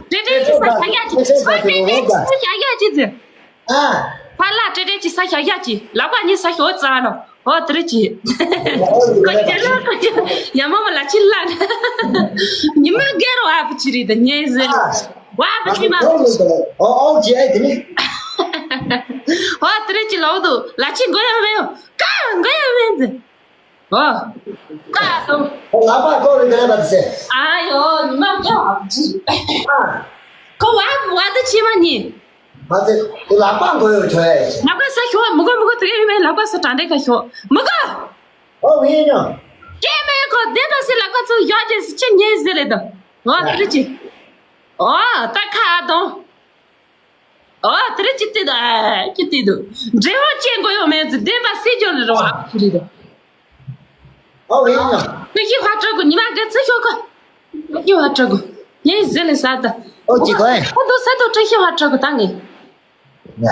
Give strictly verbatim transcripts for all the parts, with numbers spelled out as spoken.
ཏྲེ་ཏྲེ་ཅིག་ས་ཞག་ཡ་ཅིག་ཨ་ཏྲེ་ཏྲེ་ཅིག་ས་ཞག་ཡ་ཅིག་ཟེར། ཨ། ཕར་ལ་ཏྲེ་ཏྲེ་ཅིག་ས་ཞག་ཡ་ཅིག་ལག་པ་གཉིས་ས་ཞོག་ཙ་ལོ། ཨོ་ཏྲེ་ཅིག་ཁོ་ཁྱེད་ལ་ཁོ་ཁྱེད་ཡ་མ་མ་ལ་ཅི་ལ་ཉི་མ་རྒན་རོ་ཨ་བུ་ཅི་རེད་ད་ཉེ་ཟེར། ཨ། ཝ་བུ་ཅི་མ། ཨོ་ཨོ་ཅི་ཨེ་དེ་ནི། ཨོ་ཏྲེ་ཅིག་ལོག་འདུག་ལ་ཅི་མགོ་ཡ་བེ་ཡོ། ཀ་མགོ་ཡ་བེ་ཟེར། ཨོ། ཀ་སོང་། ཨོ་ལག་པ་ཀོ་རེ་དེ་ལ་བ་ཟེར། ཨ་ཡོ་ཉི་མ་རྒན་ཨ་བུ་ཅི། ཨ། ཁོ་ཝ་བུ་ཝ་ད་ཅི་མ་ཉི། མ་ཚད་ཁོ་ལག་པ་མགོ་ཡོད་ཆོག་ཡ་ཡིན། ལག་པ་ས་ཤོག་མི་དགོས་མི་དགོས་དེ་ཡིན་མིན་ལག་པ་ས་དྲང་འདྲེ་ཁ་ཤོག་མི་དགོས། ཨོ་ཡིན་ཡང་། སྐྱེ་མེད་ཁོ་བདེན་པ་སི་ལག་པ་ཚོ་ཡོད་ཅེས་སི་ཅི་ཉེས་ཟེར་ལེ་དང་། ཨོ་ཨ། ཏི་རི་ཅི། ཨོ་ད་ཁ་ཨ་དང་། ཨོ་ཏི་རི་ཅི་ཏི་ད་ཨ་ཅི་ཏི་དུ། འབྲེལ་བ་ཅན་གོ་ཡོད་མེད་ཚེ་བདེན་པ་སི་ཇོ་ལེ་རོ་ཨ་ཁུ་རི་དང་། ཨོ་ཡིན་ཡང་། ཏི་ཤི་ཧ་ཏྲ་གུ་ཉི་མ་ག་ཚི་ཤོ་ཁ། ཏི་ཤི་ཧ་ཏྲ་གུ། ཉེས་ཟེར་ལེ་ས་ད། ཨོ་ཅི་གོ་ཨེ། ཨོ་དོ་ས་དོ་ཏི་ཤི་ཧ་ཏྲ་གུ་ད་ངེ། ཡ།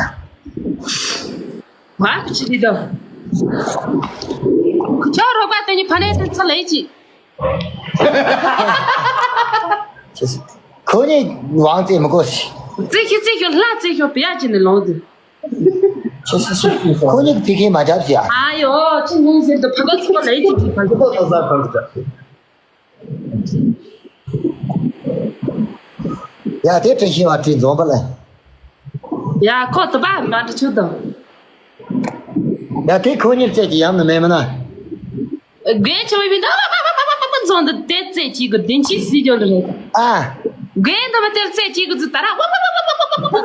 ཝ་ཁུ་ཅི་རི་དོ། ཁྱོད་རོགས་པ་དེ་ནི་ཕ་ནས་དེ་ཚ་ལེ་ཅི། ཁོ་གཉིས་ཝང་ཙེ་མི་གོ་སི། ཙེ་ཁྱི་ཙེ་ཁྱོད་ལྷ་ཙེ་ཁྱོད་བེ་ཡ་ཅི་ནི་ལོང་ཙེ། ཁོ་གཉིས་ཀྱི་ཐིག་ཁེ་མ་བྱབ་ཟེར་ཡ། ཨ་ཡོ་ཅི་ནི་ཟེར་དུ་ཕ་ག་ཚོ་ལེ་ཅི་ཅི་ཕ་ག་ཚོ་ས་ཕ་ག་ཚོ། ཡ་དེ་དྲན་ཤེས་བ་དྲིན་འཛོམས་པ་ལ། ཡ་ཁོ་ཏུ་པ་མ་འདྲི་ཆུ་དང་། ཡ་དེ་ཁོ་གཉིས་བཅས་ཀྱི་ཡམ་ནི་མེད་མིན་ན། རྒན་ཆེ་བའི་མི་འདི་ཨ་པ་པ་པ་འཛོམས་འདི་དེ་རྩེ་གཅིག་གི་བདེན་ཅི་སྲིད་ཇོ་ལ་རེད། ཨ། རྒན་འདི་མ་དེར་རྩེ་གཅིག་གི་ཙི་ད་ར་ཨ་པ་པ་པ་པ་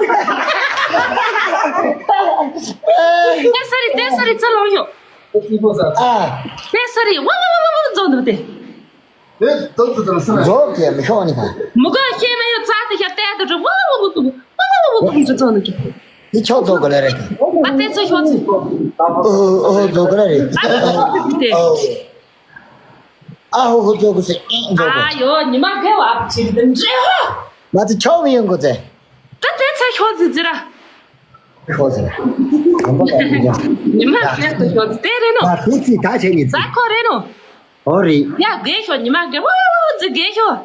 དེ་ས་རི་དེ་ས་རི་ཙི་ལོ་ཡོ། ཨ། དེ་ས་རི་ཨ་པ་པ་པ་པ་འཛོམས་འདི་དེ། རྫོགས་ཀྱི་མི་ཤོག་ནི་ག་མུ་ག་ཤེས་མེད་ཡོད་ཚ་དེ་ཤ་ཏེ་དུ་དུ་ཝ་ཝ་ཝ་ཝ་ཝ་ཝ་ཝ་ཝ་ཝ་ཝ་ཙོ་ནི་གི་འདི་ཆོག་རྫོགས་ག་ལེ་རེད་ག་ཨ་ཏེ་ཚོ་ཤོག་ཚི་ཨོ་ཨོ་རྫོགས་ག་ལེ་རེད། ཨ་ཏེ་ཨོ་ཨ་ཧོ་ཧོ་རྫོགས་ག་སེ་ཨིན་རྫོགས་ག་ཨ་ཡོ་ཉི་མ་གེ་བ་ཨ་ཕྱིར་དུ་འདྲེ་ཧོ་ང་ཚོ་ཆོག་མི་ཡོང་གོ་ཚེ་ད་ཏེ་ཚོ་ཤོག་ཚི་ཛི་ར། ཁོ་ཟེར། ཉི་མ་གསེར་དུ་ཤོག་དེ་རེད་ནོ། ད་དེ་ཚིག་ད་བྱས་ནི་ད་ཚིག་ཁོ་རེད་ནོ། ཨོ་རེད། ཡ་རྒས་ཤོག་ཉི་མ་རྒས་ཨོ་ཙི་རྒས་ཤོག་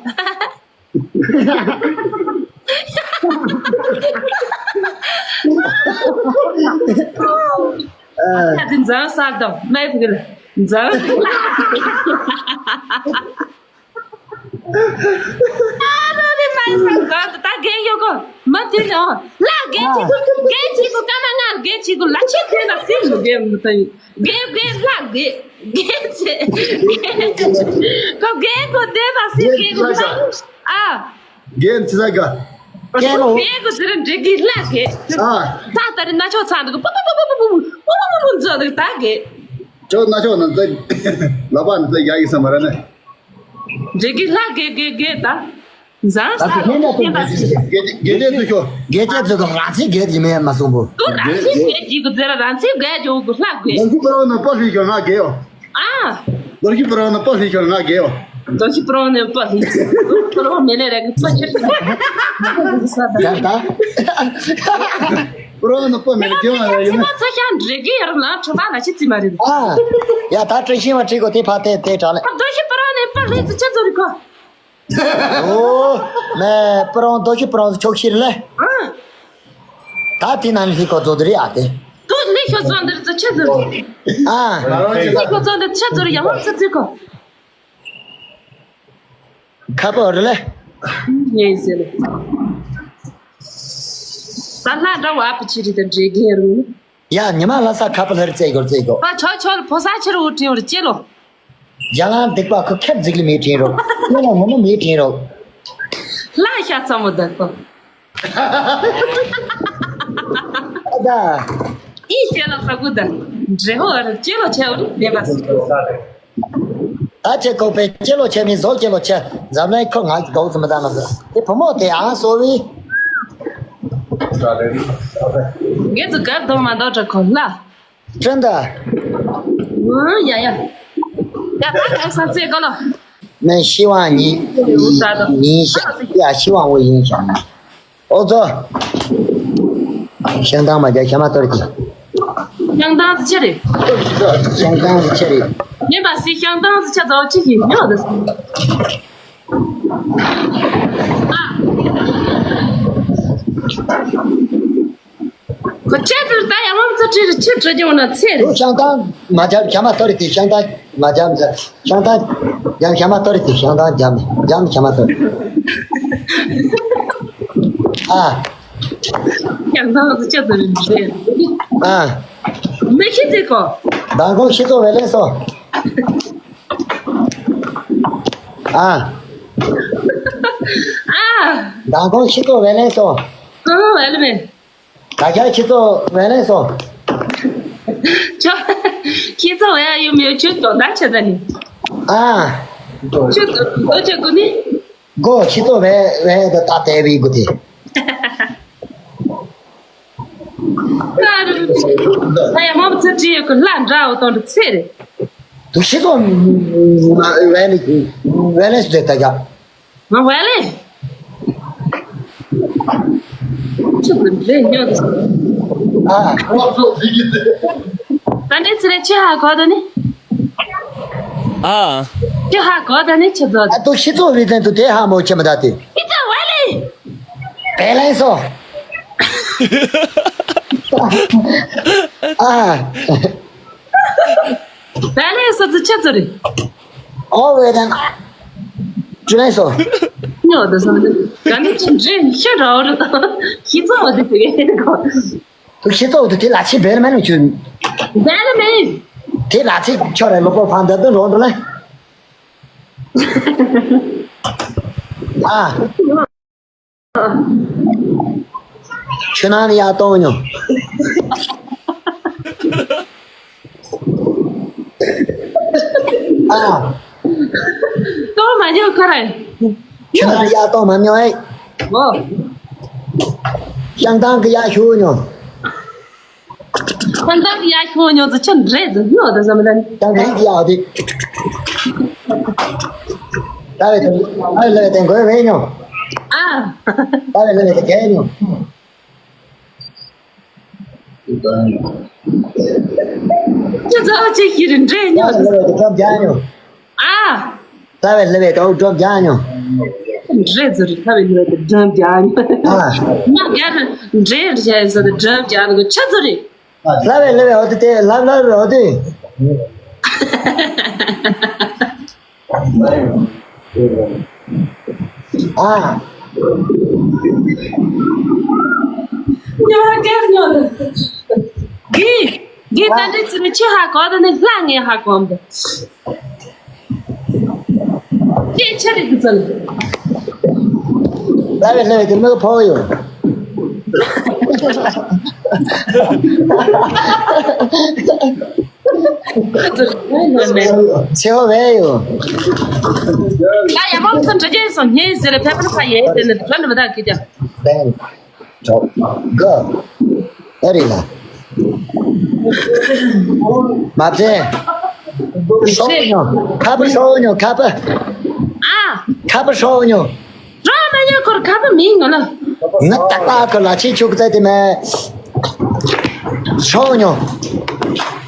ཨ་ད་འཛང་སར་དང་མེད་ཕུག་ལ་འཛང་། ཨ་རོ་རི་མ་ས་ག་ད་རྒན་ཡོད་གོ་མ་དེ་ནོ་ལ་རྒན་གཅིག་གུ་རྒན་གཅིག་གུ་ཀ་མ་ང་རྒན་གཅིག་གུ་ལ་ཆེ་ཁེ་ན་སིན་རྒན་མི་ད་ཡི་རྒན་རྒན་ལ་རྒན་རྒན་ཚེ་རྒན་ཚེ་གོ་རྒན་གོ་དེ་མ་སིན་རྒན་གོ་ལ་ཨ་རྒན་ཚེ་ས་ག་རྒན་གོ་ཟེར་འདྲེ་གི་ལ་རྒན་ཨ་ས་ད་རི་ན་ཆོ་ཚ་འདུག་པུ་པུ་པུ་པུ་པུ་པུ་པུ་ཛོ་འདུག་ད་རྒན་ཆོ་ན་ཆོ་ན་ད་ལ་པ་ན་ད་ཡ་ཡི་ས་མ་ར་ནེ། རེ་གི་ལྷ་རྒས་རྒས་རྒས་ད། ཟང་ད་ས་དེ་ནས་ལོ་ཁྱེད་པ་སི། རྒས་རྒས་རྒས་ཚོ་ཤོ། རྒས་རྒས་ཚོ་དང་རང་ཚིག་རྒས་ཡིན་མེད་མ་གསུངས་པོ། ཏུ་རང་ཚིག་རྒས་ཀྱི་གུ་ཛེ་ར་རང་ཚིག་རྒས་ཀྱི་གུ་ལྷ་རྒས། ལོ་ཤི་པ་རོ་ན་པ་ལྷི་ཤོ་ང་རྒས་ཡོ། ཨ། ལོ་ཤི་པ་རོ་ན་པ་ལྷི་ཤོ་ང་རྒས་ཡོ། ལོ་ཤི་པ་རོ་ན་པ་ལྷི། པ་རོ་མེ་ལེ་རེ་གི་པ་ཆེ། ད་ད། པ་རོ་ན་པ་མེ་ལེ་རྒས་བ་ཡོ་ན། ཚ་ཤང་རེ་གི་ཡར་ལ་ཁྲོ་བ་ལ་ཤི་ཙི་མ་རེད། ཨ། ཡ་ད་བཀྲ་ཤིས་པ་ཁྲིད་གོ་དེ་ཕ་དེ་དེ་དྲག་ལེ། ལོ་ཤི་པ་རོ་ན་པ་ལྷི་ཙི་ཆེ་ཛོ་རི་གོ། ཨོ། མེ་པ་རོང་རྡོ་ཤི་པ་རོང་ཆོག་ཤིར་ལེ། ཨ། ད་དེ་ནང་ལྷི་ཁོ་ཛོ་དི་རི་ཨ་དེ། དུ་ལྷི་ཁོ་ཛོ་འདིར་ཙི་ཆེ་ཛོ་རི། ཨ། ལྷི་ཁོ་ཛོ་འདིར་ཆེ་ཛོ་རི་ཡང་ལ་ཙི་ཙི་ཁོ། ཁ་པོ་རི་ལེ། ངེས་ཟེར་ལེ། ད་ལྷ་འདྲ་བ་ཨ་པ་ཆི་རི་དང་འདྲེ་རྒན་རུ། ཡ་ཉི་མ་ལྷ་ས་ཁ་པོ་ལྷ་རི་རྩེ་གོར་རྩེ་གོ། ཨ་ཆོ་ཆོ་ཕོ་ས་ཆི་རུ་འུ་ཏྲིང་རུ་ཅི་ལོ། རྒྱ་ལང་སྡིག་པ་ཁོ་ཁེབས་འཛིག་ལི་མེད་དྲིན་རོགས། ཁྱོད་ལ་ངོ་མ་མེད་དྲིན་རོགས། ལ་ཤ་ཚ་མོ་ད་ཁོ། ཨ་ད། ཨི་ཅེ་ལ་ས་གུ་ད། འདྲེ་ཧོ་ར་ཅེ་ལོ་ཆེ་བ་རུ་ལེ་བ་སི། ད་ཅེ་ཁོ་པའི་ཅེ་ལོ་ཆེ་མི་ཟོ་ཅེ་ལོ་ཆེ་འཛམ་གླིང་ཁོ་ང་གི་དོགས་ཙམ་མི་ད་ན་ཟོ། དེ་བུ་མོ་དེ་ཨང་སོ་བི། ངེ་ཚོ་གར་དོ་མ་དོ་ཏྲ་ཁོ་ལ། ཁྲོན་ད། ཨ་ཡ་ཡ། ཡ་ད་ཨ་ས་ཚེ་ག་ལོ། ནས་ཤི་བ་ཉིན་ཉིན་ཤ་ཡ་ཤི་བ་འོ་ཡིན་ཤ་ཨོ་ཙོ། ཤང་ཐང་མ་རྒྱ་ཤ་མ་གཏོར་གྱི། ཤང་ཐང་ཆེ་རེད། ཤང་ཐང་ཆེ་རེད། ངས་པ་སི་ཤང་ཐང་ཆེ་ཙོ་ཅི་ཞིག་ཉོ་དུ། ཨ། ཅི་རེད། ཁྱི་བྲོ་རྒྱུ་ན་ཚེ་རེད། ཤང་ཏང་མ་རྒྱབ་ཞྭ་མ་ཐོ་རེད་དེ། ཤང་ཏང་མ་རྒྱབ་ཤང་ཏང་རྒྱབ་ཞྭ་མ་ཐོ་རེད་དེ། ཤང་ཏང་རྒྱབ་རྒྱབ་ཞྭ་མ་ཐོ་རེད། ཨ། ཡང་ཐང་ཟི་ཆ་དུ་རིན་རེད། ཨ། མི་ཤི་ཚེ་གོ། མདང་དགོང་ཤི་ཚོ་བས་ལེན་སོ། ཨ། ཨ། མདང་དགོང་ཤི་ཚོ་བས་ལེན་སོ། ཨ་བས་ལེན་མེད། ད་རྒྱ་ཁྱི་ཚོ་བས་ལེན་སོང་། ཁྱོད་ཁྱི་ཚོ་བས་ཡུམ་ཡོད་ཁྱོད་དོ་ད་ཆེ་ད་ནི། ཨ། ཁྱོད་དོ་ཆེ་གོ་ནི། གོ་ཁྱི་ཚོ་བས་བས་ད་ད་དེ་བི་གོ་དེ། ད་ཡ་མ་བུ་ཚེ་བྲིས་ཡོད་གི་ལ་འདྲ་བོ་དང་འདྲ་ཚེ་རེད། དུ་ཁྱི་ཚོ་བས་ལེན་བས་ལེན་སོང་ད་རྒྱ། ང་བ་ལེ། ཁྱོད་ཀྱི་འདྲེ་ཉོ་དུ། ཨ། ད་འདྲེ་ཚི་རེ་ཆེ་ཧ་གོ་ད་ནི། ཨ། ཆེ་ཧ་གོ་ད་ནི་ཆེ་ཛོ། ཨ་ཏོ་ཤི་ཚོ་བི་ཏན་དུ་དེ་ཧ་མོ་ཆེ་མ་ད་དེ། ཨི་ཙ་བ་ལེ། བེ་ལེ་སོ། ཨ། བེ་ལེ་སོ་ཙི་ཆེ་ཙི་རེད། ཨོ་བེ་དང་། ཅུ་ལེན་སོ། ཉོ་དུ་སོང་། ག་ནི་ཅི་འདྲེ་ཤི་རོ་རུ་དང་། ཤི་ཚོ་བ་དེ་དེ་གོ། དུ་ཤི་ཚོ་དུ་དེ་ལ་ཆི་བེར་མེན་ནུ་ཆུ། བེར་མེན། དེ་ལ་ཆི་ཆོ་རེ་ལོ་པོ་ཕང་དུ་རོ་འགྲོ་ལེ། ཨ། ཆུ་ནང་ནས་ཡར་གཏོང་མྱོང་། ཨ། གཏོང་མ་མྱོང་ཁ་རེད། ཆུ་ནང་ནས་ཡར་གཏོང་མ་མྱོང་ཨེ། ཨོ། ཤང་ཏང་གི་ཡར་ཞུ་མྱོང་། ཁྱེད་ད་ཡ་ཁྱོད་ཉོ་ཚོ་ཆུ་འདྲེ་ཚོ་ཉོ་དུ་བསམ་ལ། ད་ད་ཡ་དེ། ད་བས་དེ། ཨ་ལེ་དེ་གོས་བས་ཉོ། ཨ། ད་བས་ལེ་དེ་གས་ཉོ། ཁྱེད་ཚོ་ཨ་ཅེ་ཁྱི་རེ་འདྲེ་ཉོ་དུ། ད་བས་ལེ་དེ་ཁམ་རྒྱ་ཉོ། ཨ། ལྷ་བའི་ལྷ་བའི་དོག་སྒྲོབ་རྒྱག་ཉོ། འདྲེ་ཚོ་རེད། ལྷ་བའི་ལྷ་བའི་དོག་སྒྲོབ་རྒྱག་ཉོ། ཨ། ང་རྒྱ་རེད། འདྲེ་རེད་བྱས་ཟེར་ཏེ་སྒྲོབ་རྒྱག་ཉོ་ཆ་ཚོ་རེད། ལྷ་བའི་ལྷ་བའི་འོ་དེ་དེ་ལྷ་ལྷ་བའི་འོ་དེ། ཨ། ཉོ་རྒྱག་ཉོ། གི་གི་ད་འདྲེ་ཚོ་རེད། ཆི་ཧ་གོ་ད་ནི་ལྷ་ངས་ཧ་གོ་འདི། ཅེ་ཆ་རེད་འདི་ཚོ་ལ། ལ་རེ་ལ་རེ་དེ་མི་ག་ཕོ་ཡོད། ཚེ་ཧོ་བས་ཡོད། ད་ཡ་མ་ཚོ་འདྲ་རྒྱལ་སོང་ངས་ཟེར་ཕེབས་པ་ཡས་དེ་ནི་དོན་འདྲ་མི་ད་གི་ཀྱང་། ཅོག་ག་ཨ་རི་ལ། མ་བྱེད། ཧྲོག་ཉོ། ཁ་པ་ཧྲོག་ཉོ་ཁ་པ། ཨ། ཁ་པ་ཧྲོག་ཉོ། རོགས་མ་ཉོ་ཁོར་ཁ་པ་མིན་ངོ་ལ། ང་ཏག་ཏག་ཁོ་ལ་ཆེ་ཆུག་ཙེ་དེ་མེད། ཧྲོག་ཉོ།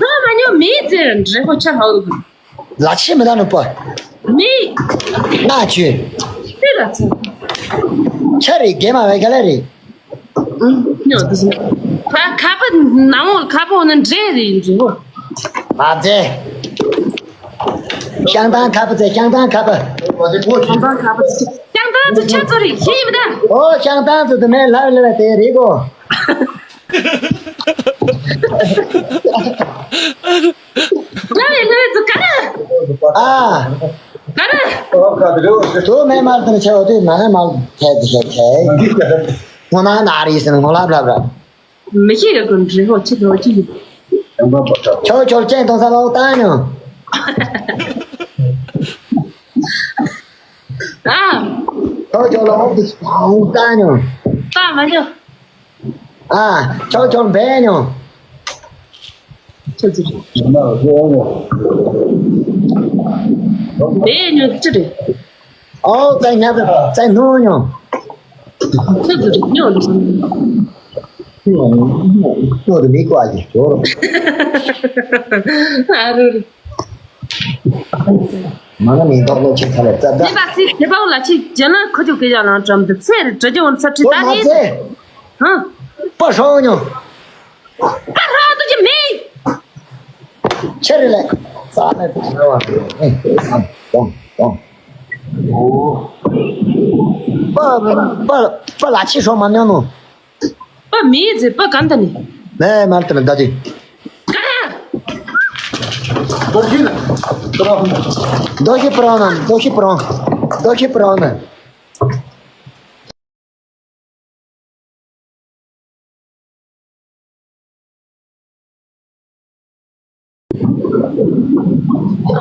རོགས་མ་ཉོ་མིན་ཙེ་འདྲེ་ཁོ་ཆ་ཧོ། ལ་ཆི་མི་ད་ནུ་པ། མི། ན་ཆུ། ཏི་ལ་ཚ། ཆ་རེ་གེ་མ་བའི་ག་ལ་རེ། ཉོ་དུ་སི། ཁ་ཁ་པ་ནང་ཁ་པ་ནི་འདྲེ་རེ་ཡིན་འདྲེ་བོ། མ་ཚེ། ཤང་ཏང་ཁ་པ་ཚེ་ཤང་ཏང་ཁ་པ། ཤང་ཏང་ཁ་པ་ཚེ་ཤང་ཏང་ཚོ་ཆ་ཚོ་རེ་ཤེས་མི་ད། ཨོ་ཤང་ཏང་ཚོ་དུ་མེ་ལ་ལ་དེ་རེ་གོ། ལ་ལ་ལ་ཚོ་ག་རེ། ཨ། ག་རེ། དུ་མེ་མ་དུ་ཆ་བ་དུ་མ་མ་ཁྱེད་དུ་ཁྱེད་ཁྱེད། ངོ་མ་ན་རི་སི་ནི་ངོ་ལབ་ལབ་ར། མི་ཤེས་ཡོད་ཀུན་རི་ཧོ་ཆི་དོ་ཆི་ཡིན། ཆོ་ཆོ་ཅན་དང་ས་ལོ་ཏང་ཉོ། ཨ། ཆོ་ཆོ་ལོ་ཧོ་དུ་ཧོ་ཏང་ཉོ། ཏང་མ་ཉོ། ཨ། ཆོ་ཆོ་བེ་ཉོ། ཆོ་ཆོ། བེ་ཉོ་ཅི་རེད། ཨོ་ཙེ་ཉ་ཙེ་ཙེ་ནུ་ཉོ། ཆོ་ཆོ་ཉོ་ལུ་སོང་། ཉོ་ཉོ་ཉོ་དུ་མི་ཀོ་ཨ་ཅི་ཅོ་རོ། ཨ་རུ་རུ། མ་ན་མི་འདོག་ལོ་ཆེ་ཚ་ལེ་ཙ་ཙ། དེ་པ་ཚི་དེ་པ་ལ་ཅི་ཇ་ན་ཁོ་ཅོ་ཀེ་ཡ་ལང་ཀྲམ་དུ་ཚེ་རེ་དྲ་ཇོ་ཝན་ས་ཁྲི་ད་ནི། ཧ། པ་ཧྲོ་ཉོ། པ་ཧྲོ་དུ་ཅི་ ཆེ་རེད་ལས། ས་ནས་དེ་ཆེ་བ་རེད། ཨེ་ཨེ་ཨེ། ཏོང་ཏོང་། ཨོ། པ་པ་པ་ལ་ཆི་ཧྲོ་མ་ཉོ་ནོ། པ་མི་ཟེར་པ་གང་ད་ནི། མེ་མར་དེ་ལ་ད་དེ། ཀ་ར། རྡོ་ཤི་ན། རྡོ་ཤི་པྲང་ན། རྡོ་ཤི་པྲང་། རྡོ་ཤི་པྲང་ན།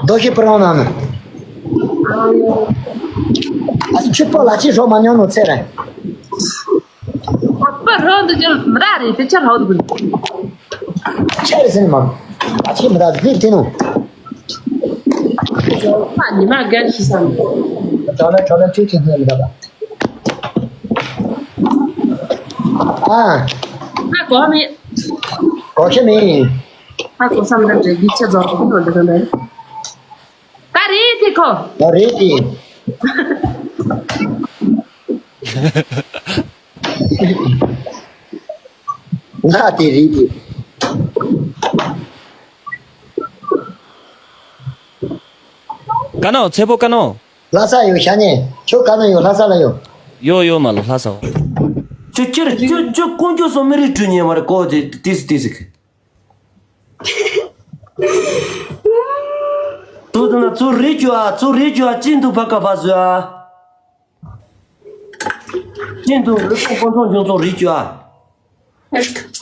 རྡོ་ཤི་པྲང་ན་ནི། ཨ་ཆི་པ་ལ་ཆི་ཧྲོ་མ་ཉོ་ནོ་ཚེ་རེད། པ་རང་འདི་ཅི་མི་ར་རེད་དེ་ཆ་ཧྲོ་འདུག་ཆེ་རེད་ཟེར་མ། ཨ་ཆི་མི་ར་ཟིག་དེ་ནོ། པ་ཉི་མ་རྒན་ཤི་སམ། ཁྲ་ལ་ཁྲ་ལ་ཆུ་ཆུ་ནི་མི་ར་པ། ཨ། ཨ་གོ་མི། གོ་ཤེས་མི། ཨ་གོ་སམ་ར་རེད་གི་ཆ་ཛོ་གི་ནོ་འདི་ག་ནི། ད་རེད་དེ་ཁོ། ད་རེད་དེ། ང་དེ་རེད་དེ། ཀ་ནོ་ཚེ་པོ་ཀ་ནོ། ལྷ་ས་ཡོད་ཤ་ཉེ། ཁྱོད་ཀ་ནོ་ཡོད་ལྷ་ས་ལ་ཡོད། ཡོད་ཡོད་མ་ལོ་ལྷ་ས་འོ། ཁྱོད་ཁྱེར་ཁྱོད་ཁྱོད་ཀོང་ཇོ་སོ་མི་རིགས་གྲུ་ཉེ་མ་རེད་གོ་དེ་ཏིས་ཏིས་ཟིག་དུ་དུ་ན་ཚུར་རེད་རྒྱུ་ཨ། ཚུར་རེད་རྒྱུ་ཨ། ཅིན་དུ་བ་ཀ་བ་བཟོས་ཨ། ཅིན་དུ་ལུས་ཕུང་ཁོང་ཚོ་འཇུ་ཚོ་རེད་རྒྱུ་ཨ།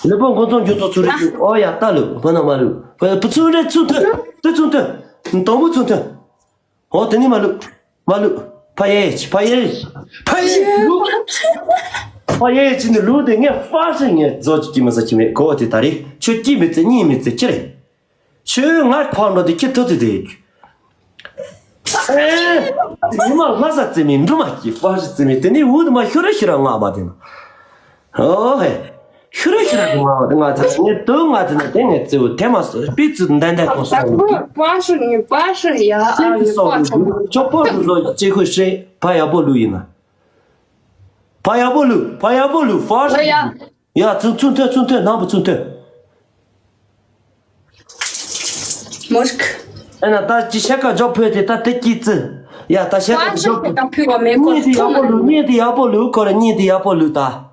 ལུས་ཕུང་ཁོང་ཚོ་འཇུ་ཚོ་ཚུར་རེད་རྒྱུ། ཨོ་ཡ་ལྟ་ལུ་བ་ན་མ་ལུ་བ་བུ་ཚུར་རེད་ཚུར་ཐོན་དུ་ཚུར་ཐོན། དོང་བུ་ཚུར་ཐོན། ཨོ་དེ་ནི་མ་ལུ། མ་ལུ། ཕ་ཡེ་ཆི་ཕ་ཡེ་ཆི། ཕ་ཡེ་ལུ། ཕ་ཡེ་ཆི་ནི་ལུ་དེ་ངས་ཧྥ་ཧྲི་ངས་རྫོགས་ཀྱི་མི་ཟ་ཁྱི་མེད་གོ་དེ་ད་རེད། ཁྱོད་ཀྱིས་མི་ཚེ་གཉིས་མི་ཚེ་ཁྱི་རེད། ཁྱོད་ང་ཕར་འགྲོ་དེ་ཁྱི་ཐུ་དེ་དེ། ཨེ། ཉི་མ་ལྷ་ས་རྩེ་མི་འབྲུ་མ་སྐྱིད་ཧྥ་ཧྲི་རྩེ་མི་དེ་ནི་འུ་དུ་མ་ཤོ་ར་ཤི་ར་ང་མ་དེ་ན། ཨོ་ཧེ། ཤུ་རུ་ཤུ་རུ་ང་ང་ཚ་ངས་དོན་ང་ཚ་ན་དེ་ངས་བརྩེ་བོ་དེ་མ་སོ་སྤི་ཚུ་འདན་འདན་གོ་སོང་། པ་ཧྲུ་ནི་པ་ཧྲུ་ཡ་ཨ་ནི་པ་ཧྲུ། ཁྱོད་པོ་ཧྲུ་བཟོ་ཅི་ཁུ་ཧྲེ་ཕ་ཡག་པོ་ལུ་ཡིན་ན། ཕ་ཡག་པོ་ལུ་ཕ་ཡག་པོ་ལུ་ཧྥ་ཧྲུ། ཡ་ཚུ་ཚུ་ཐོན་ཚུ་ཐོན་ནང་པུ་ཚུ་ཐོན། མོ་ཤིག་ཨ་ན་ད་ཅི་ཤ་ཀ་ཇོ་ཕོད་དེ་ད་དེ་སྐྱིད་ཙི། ཡ་ད་ཤ་ཀ་ཇོ་ཕོད། ཉིན་དེ་ཡག་པོ་ལུ་ཉིན་དེ་ཡག་པོ་ལུ་ཁོ་ར་ཉིན་དེ་ཡག་པོ་ལུ་ད།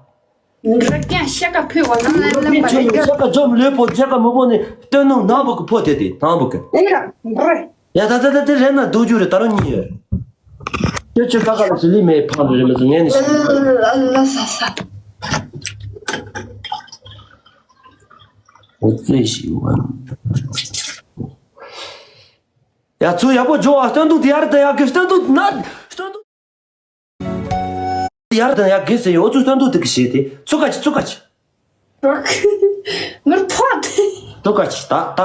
འགྲོ་ཀྱང་ཤ་ཀ་ཕོད་པ་ལ་ལ་ལ་ལ་ཤ་ཀ་ཇོ་ལུས་པོ་ཤ་ཀ་མི་པོ་ནི་སྟོན་ནུ་ནང་པོ་གི་ཕོ་དེ་དེ་ནང་པོ་གི། ཨེ་ར་འགྲོ། ཡ་ད་ད་ད་དེ་རེད་ན་སྡུག་རྒྱུ་རེད་ད་རུང་ཉིན་ཡོད། ཁྱོད་ཁྱོད་ཁ་ཁ་ལ་ཟི་ལི་མེད་ཕང་རེད་མི་ཟི་ངས་ནི་ཤི། ཨ་ལ་ས་ས། འོ་ཙེ་ཞིག་བ། ཡ་ཚུ་ཡག་པོ་འཇོག་ཨ། སྟོན་དུ་དེ་ཡར་དང་ཡར་གི་སྟོན་དུ་ན་སྟོན་དུ་ཡར་དང་ཡར་གི་ཟེར་ཡོད་ཚུ་སྟོན་དུ་དེ་གི་ཞེས་ཏེ་ཚུ་ཀ་ཅི་ཚུ་ཀ་ཅི། ངར་ཕོད། ཚུ་ཀ་ཅི་ད་ད་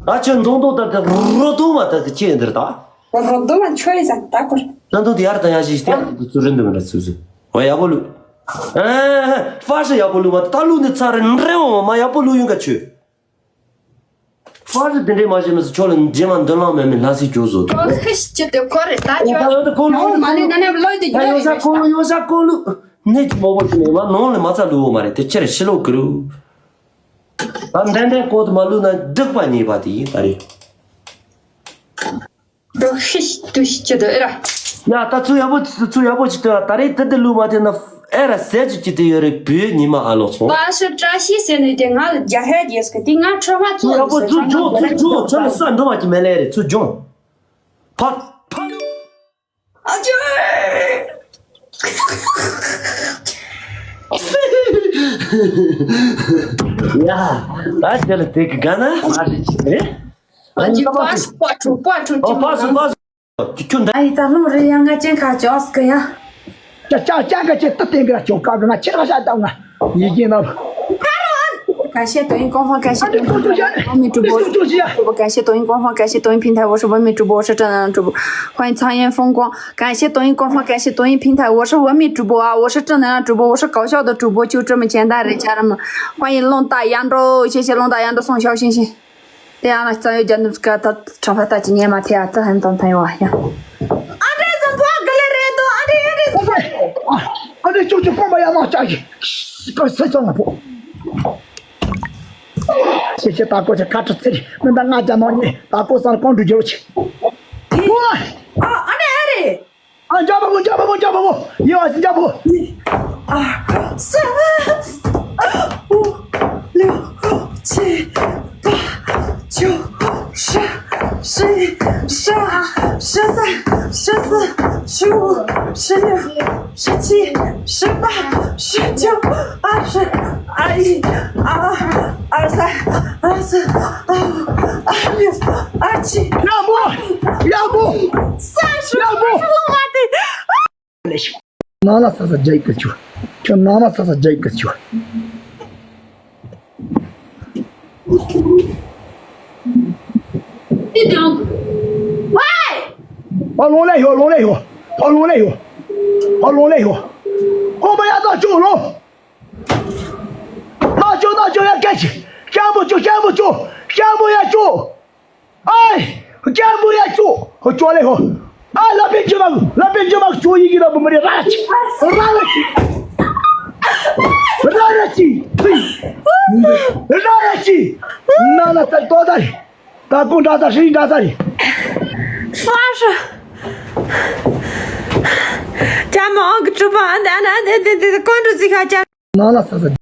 ད་ཁྱོད་མདོག་མདོག་ད་དེ་རོ་དུ་མ་ད་དེ་ཅི་འདིར་ད། རོ་དུ་མ་ཆོས་ཟ་ད་གོ། སྟོན་དུ་དེ་ཡར་དང་ཡར་ཞིག་སྟེ་ཚུ་རིན་དུ་མི་འདྲ་ཚུ་ཚུ། འོ་ཡག་པོ་ལུ། ཨ་ཧ་ཧ། ཧྥ་ཧྲི་ཡག་པོ་ལུ་མ་ད་ལུ་ནི་ཚ་རེ་འདྲེ་འོ་མ་ཡག་པོ་ལུ་ཡོང་ག་ཆོས། ཧྥ་ཧྲི་དེ་འདྲས་མ་བྱས་མི་སུ་ཁྱོད་ལ་རྗེས་མ་མདུན་ལམ་མེད་མི་ལ་སི་ཁྱོད་བཟོ་ཐུབ། ཁོ་ཤི་ཅི་དེ་ཁོ་རེ་ད་ཁྱོད། ད་ཡོད་ད་ཁོ་ལུ་ནོ་མ་ལི་ན་ནེ་ལོས་དེ་ད་ཡོད་ས་ཁོ་ལུ་ཡོད་ས་ཁོ་ལུ། ནེ་ཅི་མོ་བོ་ཅི་ནེ་མ་ནོང་ལེ་མ་ཚ་ལུ་འོ་མ་རེ་དེ་ཁྱེད་རེ་ཤི་ལོ་གི་རུ། ད་འདན་འདན་ཀོ་ཏུ་མ་ལུ་ན་འདུག་པ་ཉེས་པ་དེ་ཡིན་ད་རེད། འགྲོ་ཤི་ཤི་དུ་ཤི་ཅི་དོ་ཨེ་ར། ཡ་ད་ཚུ་ཡག་པོ་ཚུ་ཚུ་ཡག་པོ་ཅི་དོ་ད་རེས་དེ་དེ་ལུ་མ་དེ་ན་ཨེ་ར་ཟེར་ཅི་ཅི་དེ་ཡོད་རེད་བུའི་ཉི་མ་ཨ་ལོ་ཚོ། པ་ཤི་བཀྲ་ཤིས་ཟེར་ནས་དེ་ང་ལ་རྒྱ་ཧེ་རྒྱས་སྐད་དེ་ང་ཁྲོ་མ་ཚུ་ཚོ་ཡག་པོ་ཚུ་ཚུ་ཚུ་ཚུ་ཚོ་ལ་ས་འགྲོ་མ་ཅི་མེ་ལེ་རེད་ཚུ་ཇོང་། ཕ་ཕ། ཨ་ཅོ། ཡ། ད་ཁྱེད་ལ་དེ་གི་ག་ན་ཨ་ཤི་ཅི་རེད། ཨ་ཅི་པ་སུ་པ་ཁྲུ་པ་ཁྲུ་ཨོ་པ་སུ་པ་སུ། ཁྱོད་འདྲ། ཨ་ཡི་ད་ལུང་རེ་ཡང་ང་ཅན་ཁ་ཅོས་གི་ཡ། ཅ་ཅ་ཅ་ག་ཅེ་ཏི་ཏེང་གི་ར་ཅོ་ཀ་གི་ང་ཁྱེད་ར་ཤ་ཏང་ང་ཡི་གེ་ན།感谢抖音官方，感谢抖音官方，感谢抖音平台，我们主播，感谢抖音官方，感谢抖音平台，我是文明主播，我是正能量主播，欢迎苍烟风光，感谢抖音官方，感谢抖音平台，我是文明主播啊，我是正能量主播，我是搞笑的主播，就这么简单，人家人们，欢迎弄大洋洲，谢谢弄大洋洲送小星星。 དེ་ཡང་ན་རྩ་བའི་རྒྱ་ནུབ་ཀ་ད་ཁྲ་ཕ་ད་ཅི་ཉེ་མ་ཐེ་ཨ་ཙི་ཧན་དང་ཐན་ཡོ་ཡ། ཨ་འདྲེ་ཙམ་པོ་ག་ལེ་རེད་དོ་ཨ་འདྲེ་ཨ་འདྲེ་ཙམ་པོ་རེད། ཨ་འདྲེ་ཅོ་ཅོ་གོམ་པ་ཡ་མ་ཅག་གི་ཀ་སེ་ཙང་ང་པོ། ཁྱེད་ཀྱི་ད་ཀོ་ཆེ་ཁ་ཁྲི་ཚེ་རིང་མི་འདང་ང་རྒྱ་ནང་ཉེ་ད་ཀོ་སང་ཀོང་གྲུ་རྒྱལ་བ་ཆེ། ཨ་ཨ་ནེ་ཨ་རེ། ཨ་འཇམ་པོ་འཇམ་པོ་འཇམ་པོ། ཡེ་བ་སི་འཇམ་པོ། ཨ་ས་ཨ་ཨུ་ལུ་ཅི་པ་ཅུ་ཧྲ་ཧྲི་ཧྲ་ཧྲི་ས་ཧྲི་སི་ཧྲི་ཨུ་ཧྲི་ལུ་ཧྲི་ཅི་ཧྲི་པ་ཧྲི་ཅུ་ཨ་ཧྲི་ཨ་ཡི་ཨ་ཨ་ས་ཨ་སི་ཨ་ཨ་ལུ་ཨ་ཅི། ཡག་པོ། ཡག་པོ། ས་ཧྲི་ཡག་པོ། ཧྲི་ལོ་མ་དེ། ནང་ལ་ས་ས་རྒྱ་ཡིག་གི་ཆུ། ཁྱོད་ནང་ལ་ས་ས་རྒྱ་ཡིག་གི་ཆུ། ཕ་ལོང་ལེ་ཡོ་ལོང་ལེ་ཡོ། ཕ་ལོང་ལེ་ཡོ། ཕ་ལོང་ལེ་ཡོ། ཁོང་པ་ཡ་ད་ཅོ་ལོ། ད་ཅོ་ད་ཅོ་ཡ་སྐད་ཆ། ཤམ་བུ་ཅོ་ཤམ་བུ་ཅོ། ཤམ་བུ་ཡ་ཅོ། ཨའི། སྐྱ་འབུ་ཡ་ཅོ། ཅོ་ལེ་ཧོ། ཨ་ལ་པེ་ཇི་མ། ལ་པེ་ཇི་མ་ཅོ་ཡི་གི་ལ་བུ་མ་རེ་ར་ཅི། ར་ར་ཅི། ར་ར་ཅི། ཕི། ར་ར་ཅི། ན་ན་ཙ་ཏོ་ཙ་རེ། ད་ཀུན་འདྲ་ཙ་ཧྲི་འདྲ་ཙ་རེ། ཧྥ་ཧྲི། ཅ་མ་ཨང་གི་གྲུ་པ་ཨ་འདི་ཨ་ན་ཨ་འདི་འདི་འདི་ཀོན་གྲུ་ཙི་ཁ་ཅ། ན་ན་ཙ་ཙ།